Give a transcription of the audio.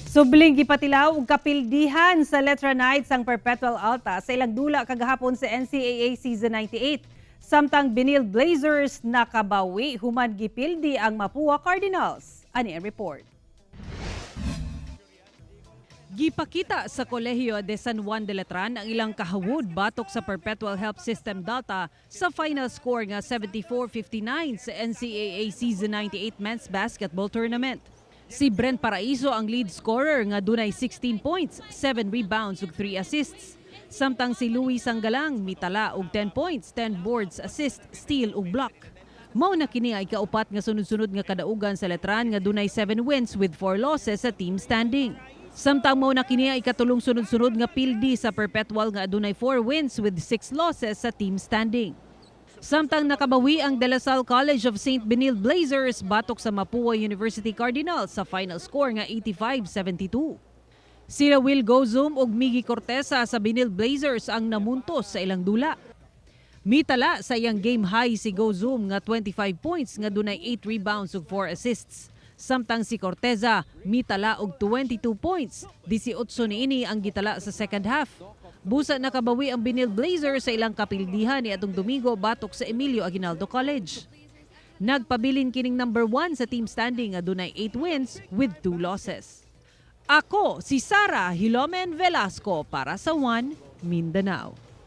Subling gipatilaw og kapildihan sa Letran Knights ang Perpetual Alta sa ilang dula kagahapon sa NCAA Season 98. Samtang Benilde Blazers nakabawi human gipildi ang Mapua Cardinals. Ani ang report. Gipakita sa Kolehiyo de San Juan de Letran ang ilang kahawod batok sa Perpetual Help System Delta sa final score nga 74-59 sa NCAA Season 98 Men's Basketball Tournament. Si Brent Paraiso ang lead scorer nga dunay 16 points, 7 rebounds ug 3 assists. Samtang si Louie Sanggalang mitala og 10 points, 10 boards, assist, steal ug block. Mao na kini ay kaupat nga sunod-sunod nga kadaugan sa Letran nga dunay 7 wins with 4 losses sa team standing. Samtang mao na kini ay ikatulong sunod-sunod nga pildi sa Perpetual nga adunay 4 wins with 6 losses sa team standing. Samtang nakabawi ang De La Salle College of St. Benilde Blazers batok sa Mapua University Cardinals sa final score nga 85-72. Sila Will Gozum ug Miggy Cortesa sa Benilde Blazers ang namuntos sa ilang dula. Mitala sa iyang game high si Gozum nga 25 points nga dunay 8 rebounds ug 4 assists. Samtang si Corteza mitala og 22 points, 18 niini ang gitala sa second half. Busa nakabawi ang Benilde Blazers sa ilang kapildihan ni atong Domingo batok sa Emilio Aguinaldo College. Nagpabilin kining number 1 sa team standing nga dunay 8 wins with 2 losses. Ako si Sara Hilomen Velasco para sa One Mindanao.